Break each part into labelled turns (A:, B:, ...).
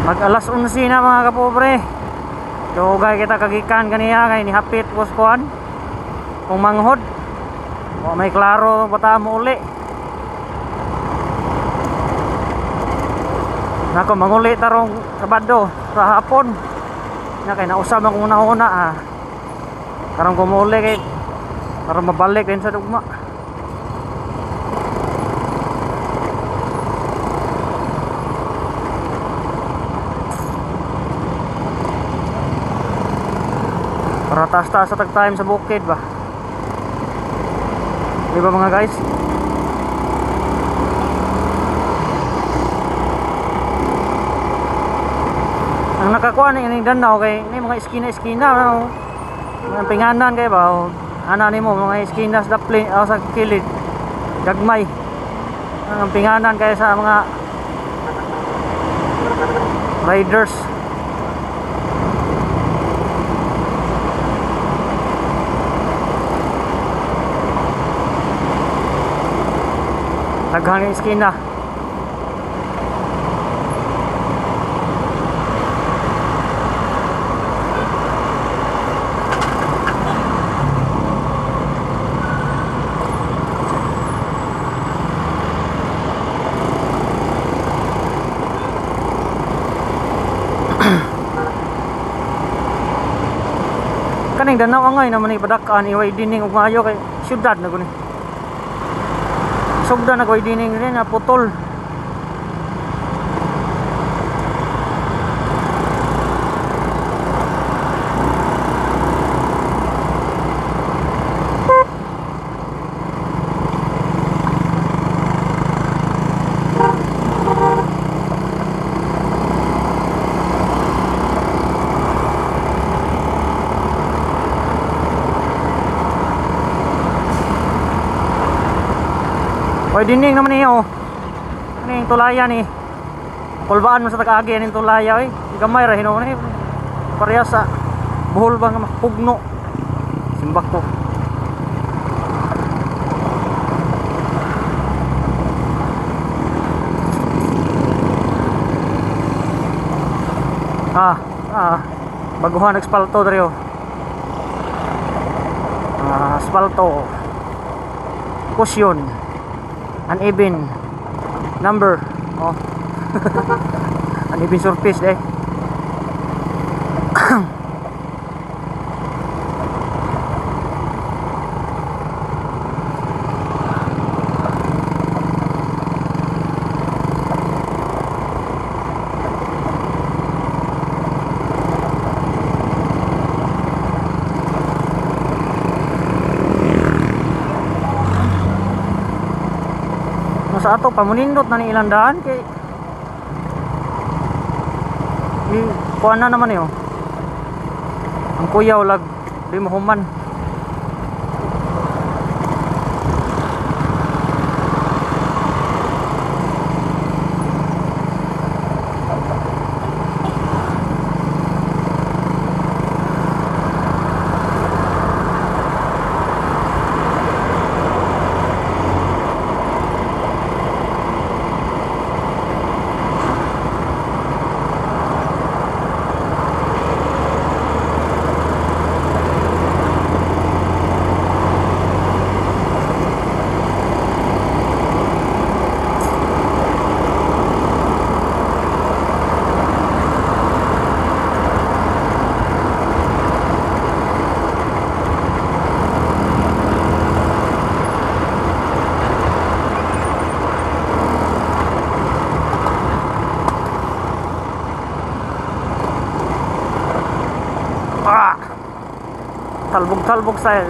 A: Mag alas 11 na, mga kapobre. Dugay kita kagikan kaniya kay nihapit ko sa kuan. Kung manghod. Wa may klaro bata mo uli. Nako, manguli tarong Sabado sa hapon. Na kay nausab akong una-una ah. Karon ko muuli kay para mabalik din sa dugma. Para taas-taas sa tag time sa bukid ba. Di ba, mga guys? Ang nakakuha ni ining Danao kay ni mga iskina-iskina ano, mga pinganan kay ba o, ana nimo mga iskina sa dapli o sa kilid gagmay. Ang pinganan kay sa mga riders. Daghang iskina. Kaning Danao angay naman ni padak-an i-widening og maayo kay syudad na guni. Sugda na widening rin na putol. Widening naman niya oh. Ano yung tulaya ni? Kulbaan mo sa tag-agi aning tulaya oy. Gamay ra hinuon ni. Pareha sa buhol ba nga pugno. Simbak ko. Ah, baguhan asfalto diri oh. Ah, asfalto. Cushion. Uneven number oh, uneven surface eh. No, sa ato pamunindot na ni ilang daan kay i kuan na naman eh oh. Ang kuyaw lag di mo human. Ah! Talbog-talbog style.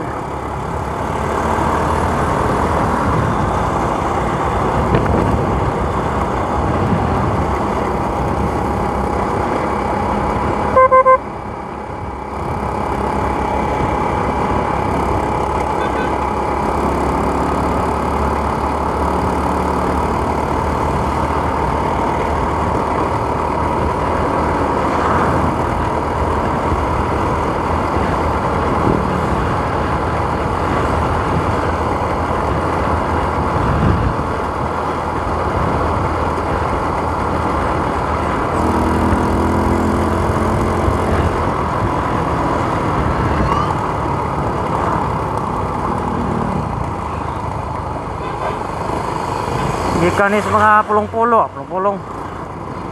A: Kanis mga pulong-pulo, pulong-pulong.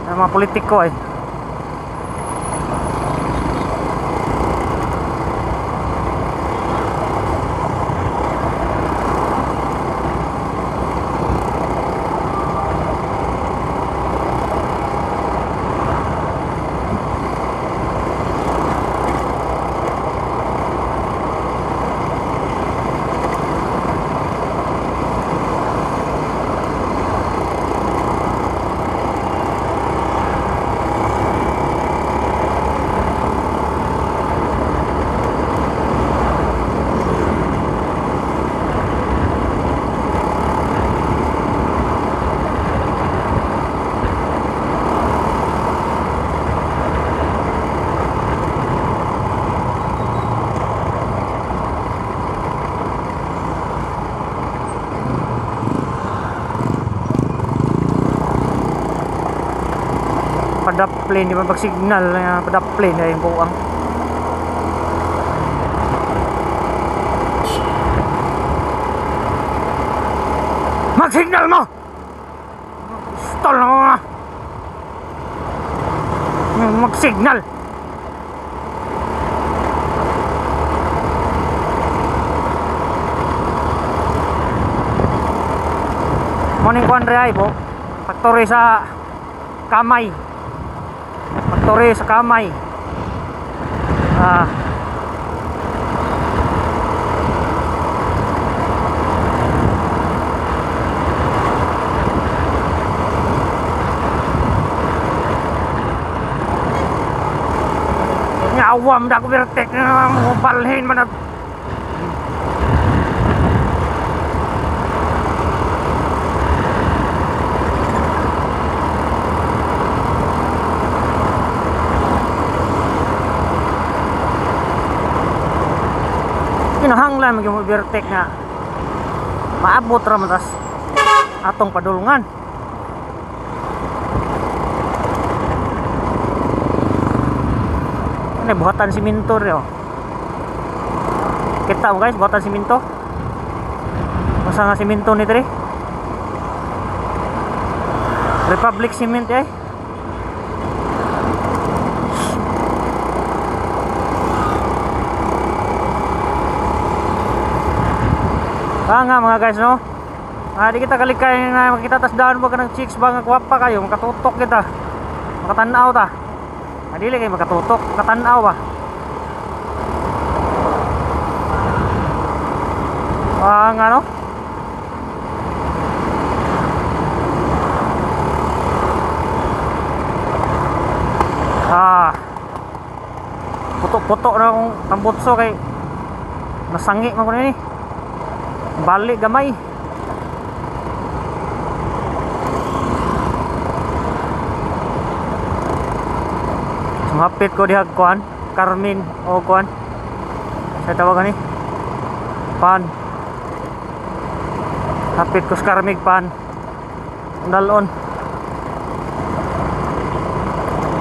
A: Ang mga politiko ay. Padaplin, di ba pag-signal, padaplin ay yung buang. Mag-signal mo! Stol na mga! Mag-signal! Morning kuan re ay po. Factory sa Kamay. Factory sa Kamay. Ah. Ngawam da ko bertek na mo balhin man na. Kinahanglan magyud mo overtake nga maabot ra man tas atong padulungan. Ano, buhatan siminto rin oh. Kita mo guys, buhatan siminto. Masa nga siminto ni dre? Republic Cement eh. Ah nga mga guys no. Ah, di kita kalikay nga makita tas daan mo ka ng chicks ba nga gwapa kayo, makatutok kita. Makatanaw ta. Ah, dili kay makatutok, makatanaw ba. Ah nga no. Ah. Putok-putok na akong tambutso kay nasangi man ko nini. Balik gamay. Sumapit ko diha kuan, Carmen o kuan. Sa tawag ani? Pan. Hapit ko sa Carmig pan. Dalon.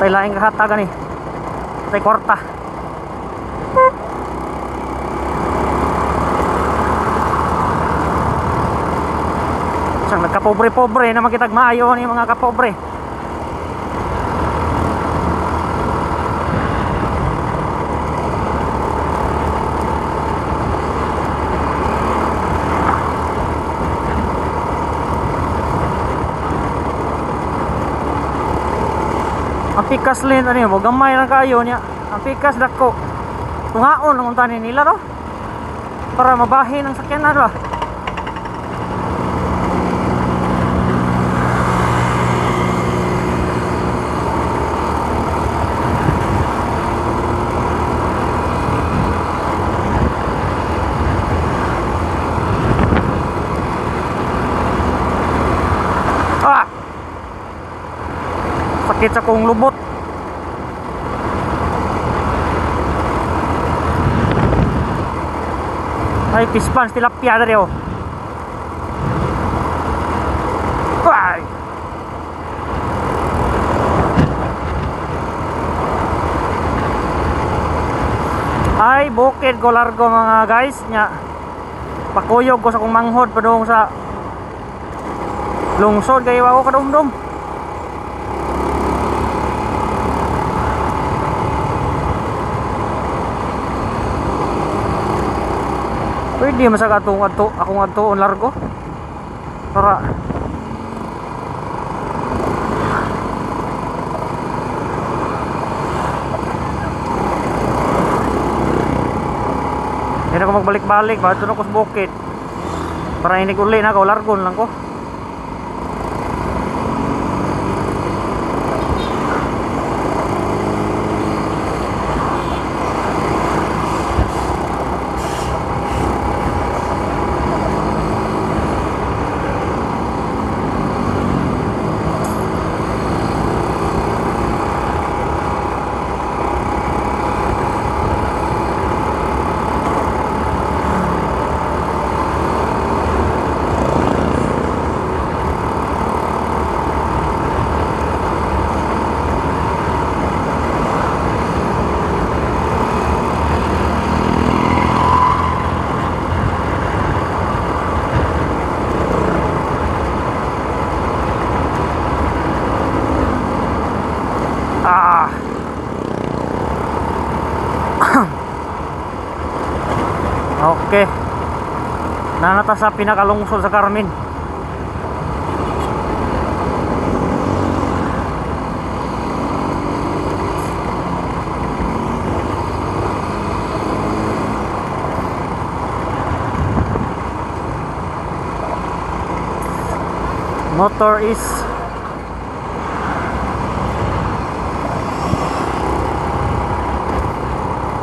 A: Tay laing kahatag ani. Tay kwarta. Sang nagkapobre-pobre na makitag maayo ni mga kapobre. Ang pikas lane ano yun, gamay lang kayo niya. Ang pikas dako. Tungaon ang unta nila ro. Para mabahin ang sakyanan ba. Ah! Sakit sa kong lubot. Ay, pispan, tilapia dali oh. Ay! Ay, bukid ko largo mga guys nya. Pakuyog ko sa kong manghod padung sa Lungsod kayo ako kadumdum. Pwede man sa atong adto akong adtoon largo. Para hindi na ako magbalik-balik ba? Doon ako sa bukid. Para inig uli na ako, largon lang ko. Ah. Okay. Nanata sa pinakalungsod sa Carmen. Motor is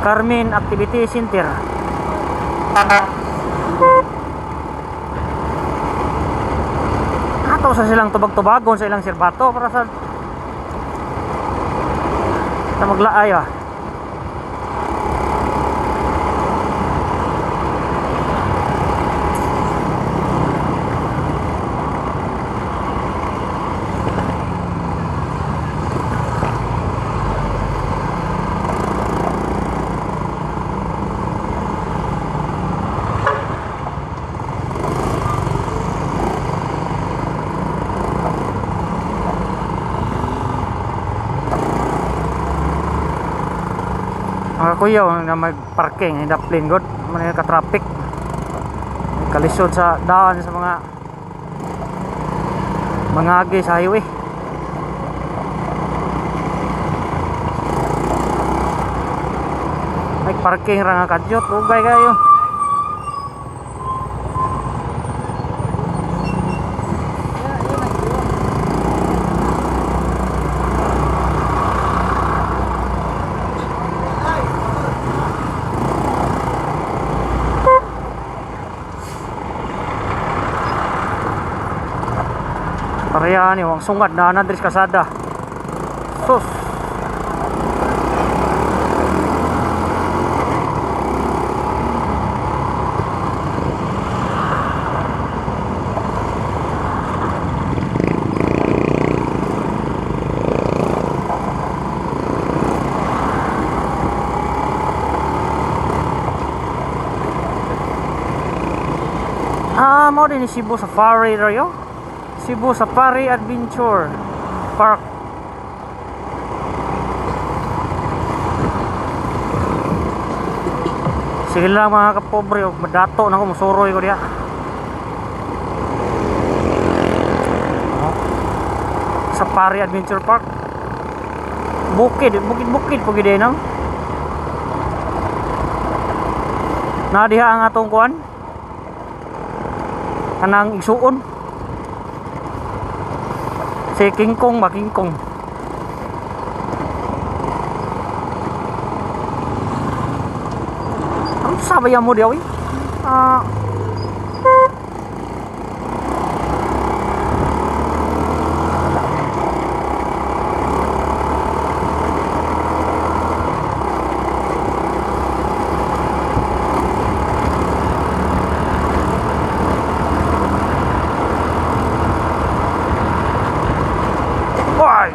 A: Carmen Activity Center. Ato sa silang tubag-tubagon sa ilang sirbato para sa maglaay ah. Mga kuya nga mag-parking in the plane god, man ka traffic. Kalisod sa daan sa mga agi sa highway. May parking ra nga kadyot, ugay kayo. Pareha ni wang sungad na ana diri sa kasada. Sus. Ah, mao din ni Cebu Safari rayo. Cebu Safari Adventure Park. Sige lang mga kapobre, og madato na ko, musuroy ko diha. Oh. Safari Adventure Park. Bukid, bukid, bukid po gid no. Na diha ang atong kuan. Kanang igsuon. Si King Kong ba, King Kong. Ang sabay mo diya, uy. Ah. Hoy!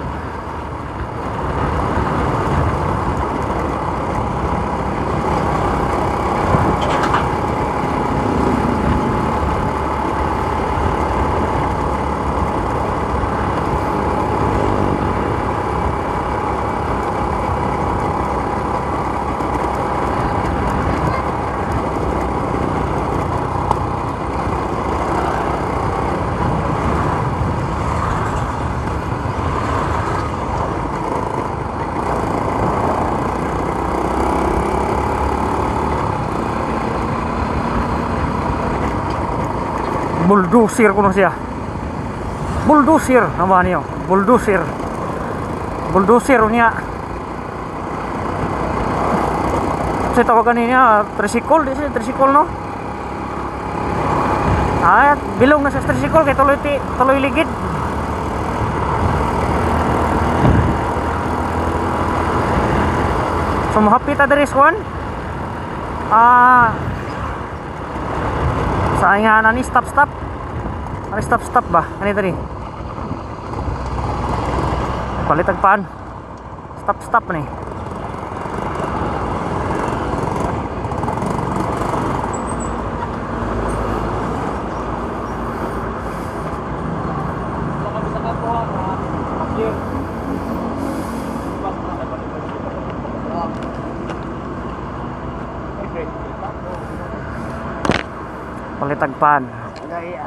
A: Bulldozer kuno siya. Bulldozer naman niyo. Bulldozer. Bulldozer niya. Sa tawagan niya, tricycle, di siya tricycle, no? Ah, bilong na sa tricycle kay tuloy ti, tuloy ligid. So mohapit ta diri sa kuan. Ah, sa nga na ni stop stop. Ano stop stop ba? Ano diri? Palit ang paan. Stop stop ni. Palit ang paan. Gaya.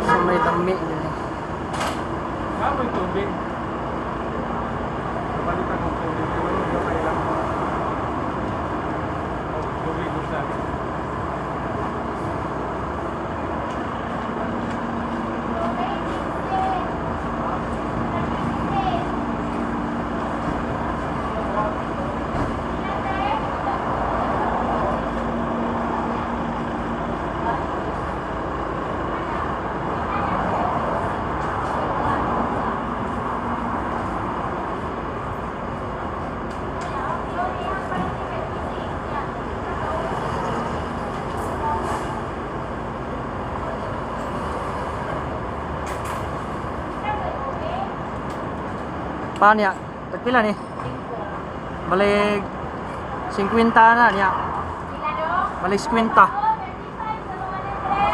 A: So may lami diri.
B: Kamoy tubig. Balikan ng tubig. Wala gamay lang. Oh, tubig usa.
A: Paano niya? Tagpila ni? Balik 50 na niya. Balik 50.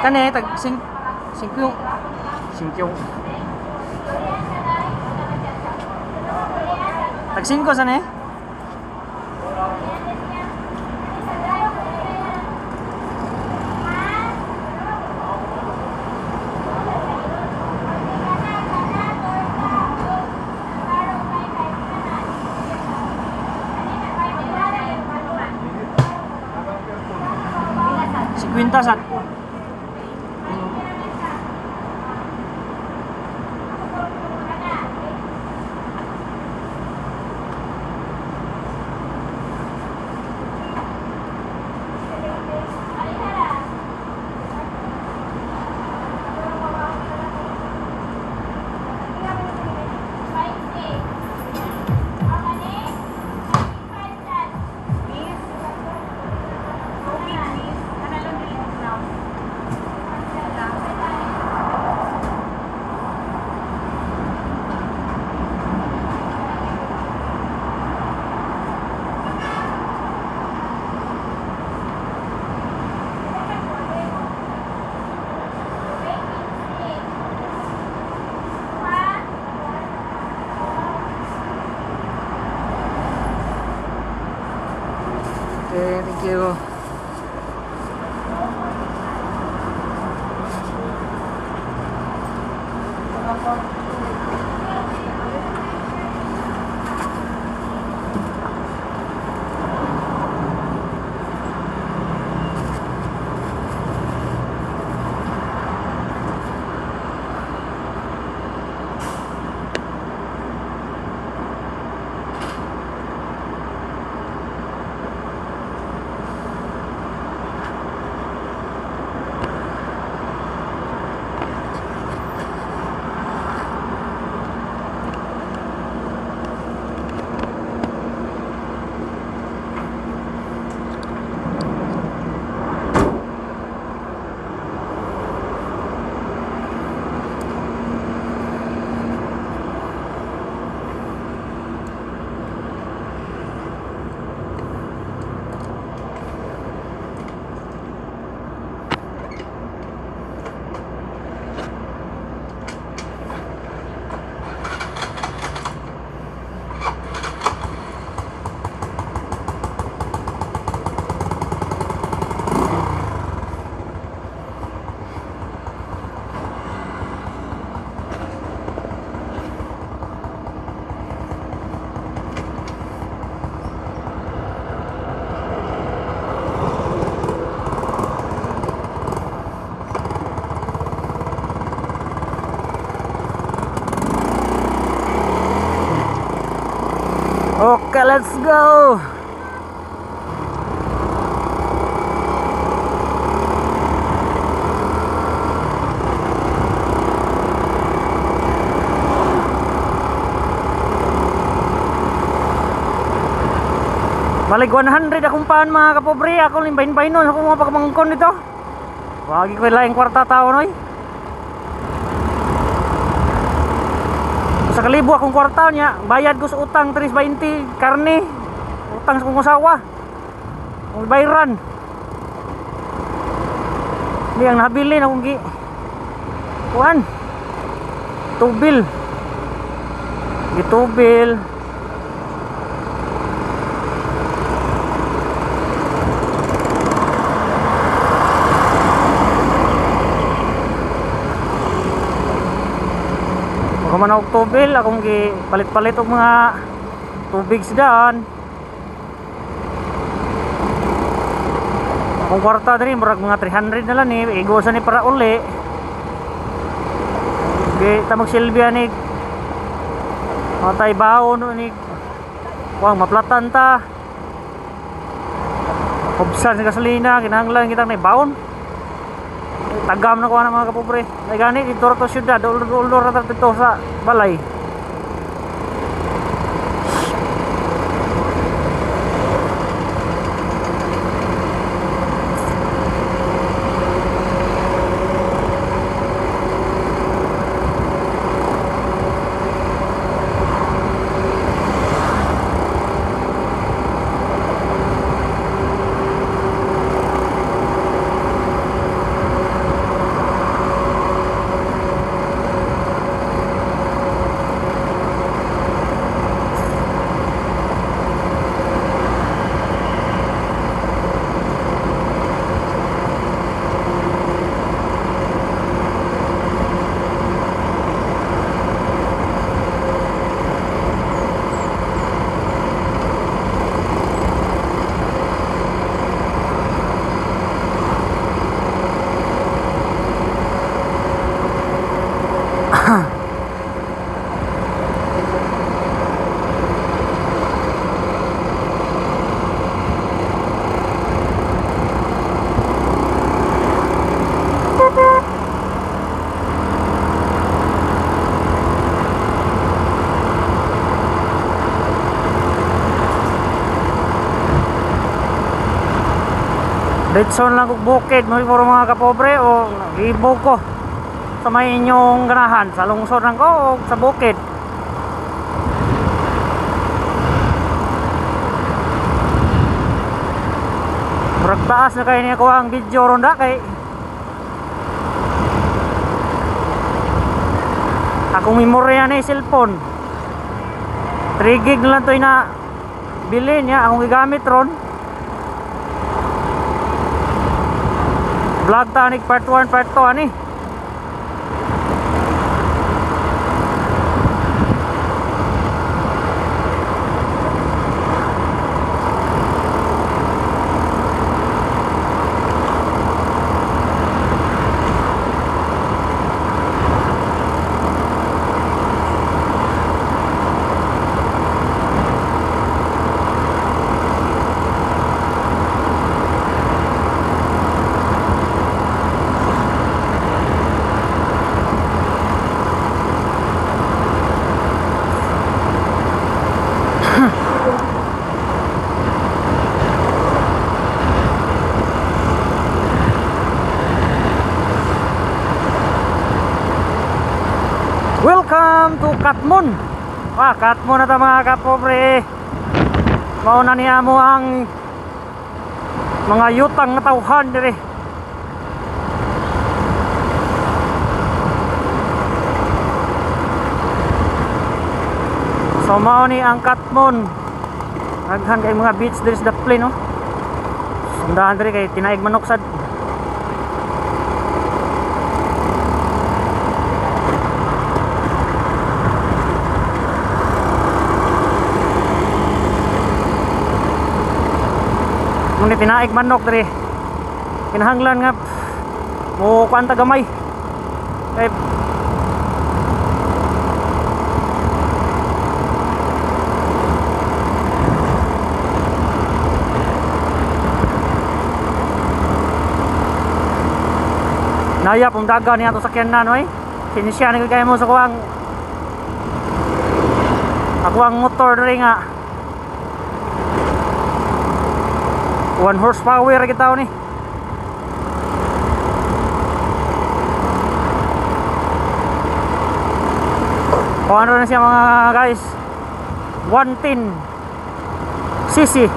A: Kani tag 5 5 5. Tag 5 sa ni? 50 sad. Okay, thank you. Okay, let's go. Balik 100 akong paan, mga kapobre. Ako limbahin-bahin nun. Ako mga pagmangkon nito. Wagi ko laing kwarta tao noy. Sa kalibo akong kwarta niya, bayad ko sa utang 320 karne. Utang sa kong asawa. Kung bayran. Hindi ang nabili na kung gi kuan. Tubil. Gitubil. Baka man og tubil, akong gi palit-palit og mga tubig sa daan. Akong kwarta diri murag mga 300 na lang ni, igo sa ni para uli. Gi ta magsilbihan ni mga tay baon ni kuang maplatan ta. Hubsan sa gasolina, kinahanglan kitang nay baon. Tagam na ko na, mga kapobre. Ay gani dito ra to syudad, ulor-ulor ra dito sa balay. Litson lang kog bukid mo puro, mga kapobre, o gibo ko sa may inyong ganahan, sa lungsod lang ko o sa bukid. Murag taas na kayo niya ko ang video ron da kay akong memorya ni cellphone 3 gig na lang to na bili niya akong gigamit ron. Vlog ta ni part 1, part 2 ani. Welcome to Katmon. Wah, Katmon na ta, mga kapobre. Mao na niya mo ang mga yutang nga tawhan dire. So mao ni ang Katmon. Daghan kay mga beach diri sa Daplin, no. Sundahan diri kay tinaig manok sad. Muna tinaig manok diri. Kinahanglan nga mo kuan ta gamay. Kay Naya pong daga niya itong sakyanan, oy. Sinisya na kaya mo sa kuwang ako ang motor diri nga 1 horsepower kita ni. O ano na siya, mga guys, 110 cc.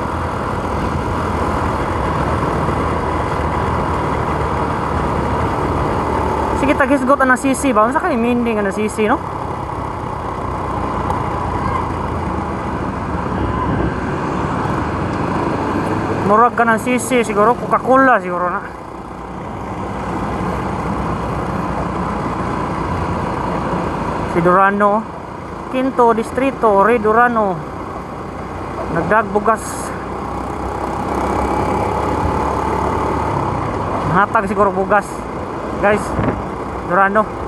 A: Sige, taghisgot ang cc ba? Unsa kay meaning ang cc, no? Murag ka ng cc siguro, Coca-Cola siguro na. Si Durano, Quinto Distrito, Ray Durano. Nagdagbugas. Hatag siguro bugas. Guys, Durano.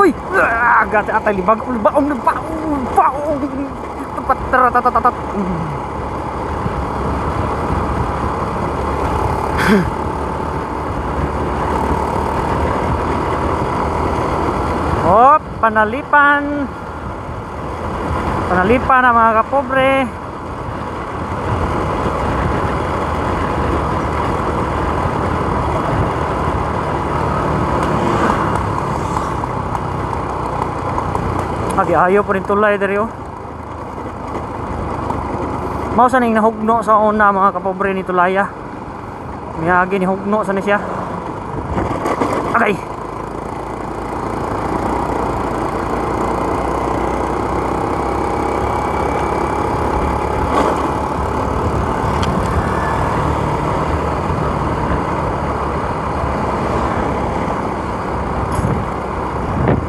A: Uy! Ah, gati atay libag baong baong baong patratatatat. Hop, panalipan. Panalipan na, mga kapobre. Agi ayo pa rin tulay diri oh. Mao sa ning nahugno sa una, mga kapobre, ni tulaya. Miagi ni hugno sa ni siya. Agay.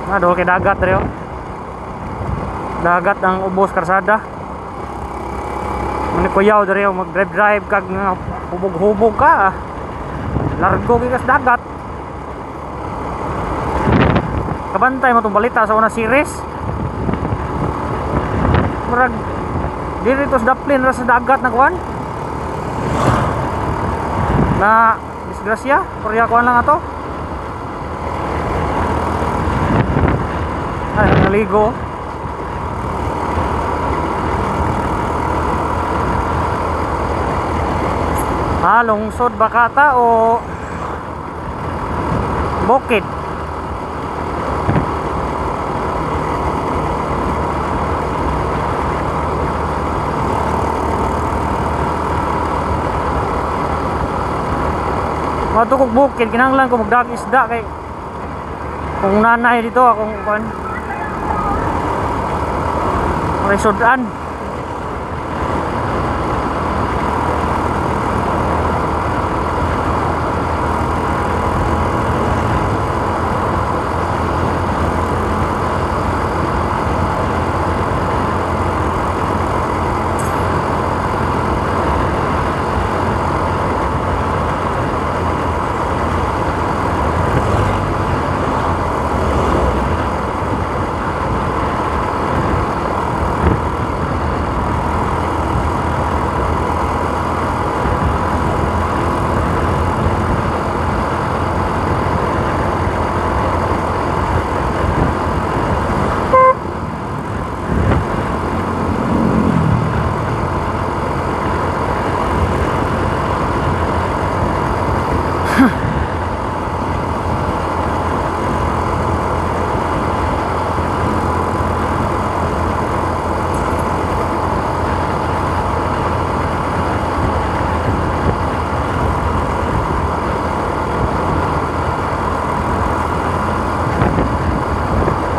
A: Ah, dool kay dagat diri oh. Dagat ang ubos karsada. Manikuyaw diri oh, mag-drive drive kag nga hubog-hubog ka. Ah. Largo gyud ka sa dagat. Kabantay mo tong balita sa una series. Murag diri to sa Daplin ra sa dagat na kuan. Na disgrasya, porya kuan lang ato. Ay, naligo. Ah, lungsod ba kata o bukid? Mato kog bukid, kinahanglan ko magdag isda kay kung nanay dito akong kuan. Resudan.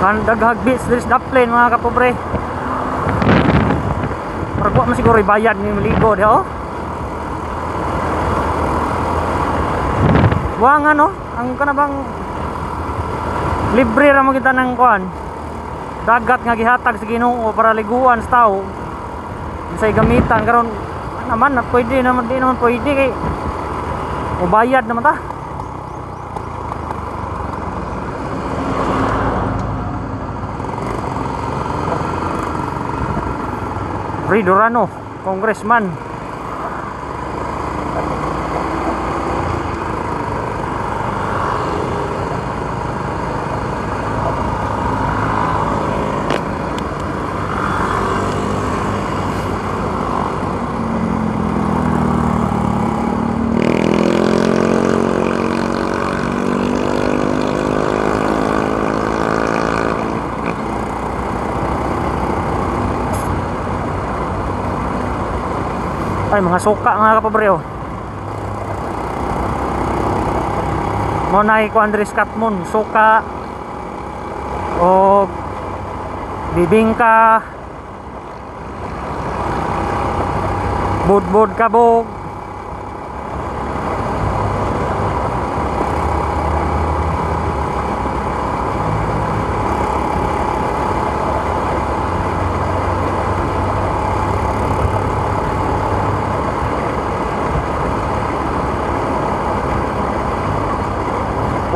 A: Kan daghag beach diri sa Daplin, mga kapobre. Murag wa man siguro ibayad ni maligo diha oh. Buwangan no, ang kana bang libre ra mo kita ng kuan. Dagat nga gihatag sa Ginoo para liguan sa tao. Unsay gamitan karon naman na pwede naman, di naman pwede kay mubayad naman ta. Ridorano, congressman. Ay, mga suka mga kapobre oh. Mo na ko Andres Katmon, suka o bibingka, budbud kabog.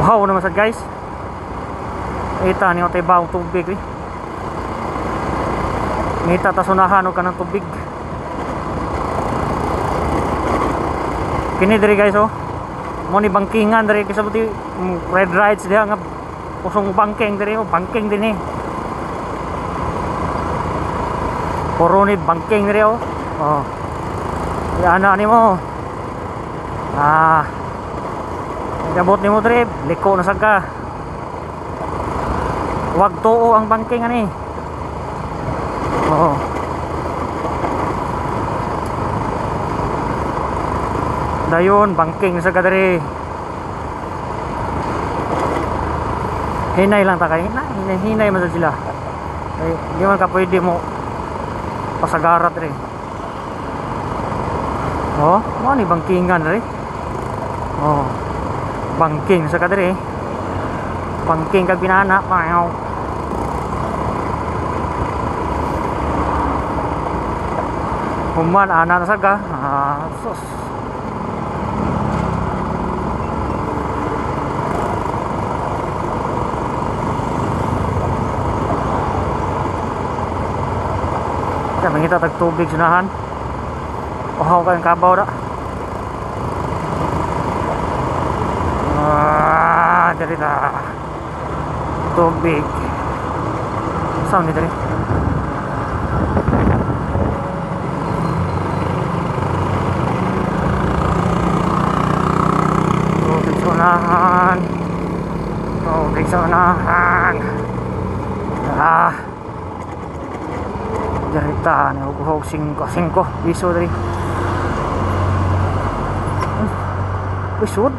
A: Wow naman sad guys. Ita ni otay bawang tubig eh. Ngita ta sunahan og kanang tubig. Kini diri guys oh. Mo ni bangkingan diri kasi buti red rides diha nga usong bangking diri oh, bangking dinhi. Puro ni bangking diri oh. Oh. Ana nimo. Ah. Gabot nimo diri, liko na sad ka. Wag tuo ang bangking ani. Oo. Dayon bangking sa kadiri. Hinay lang ta kay hinay, hinay, hinay man sad sila. Kay di man ka pwede mo pasagarat diri. Oh, mo ni bangkingan diri. Oh. Bangking sa kadiri. Bangking kag binana, payaw. Human ana na sad ka. Ah, sus. Kaya mangita tag tubig sunahan. Uhaw ka ang kabaw ra. Ah, dali na. Tubig. Saan ni dali? Tubig sa unahan. Tubig sa unahan. Ah. Jarita ni hug 5 5 piso diri. Uy, sud.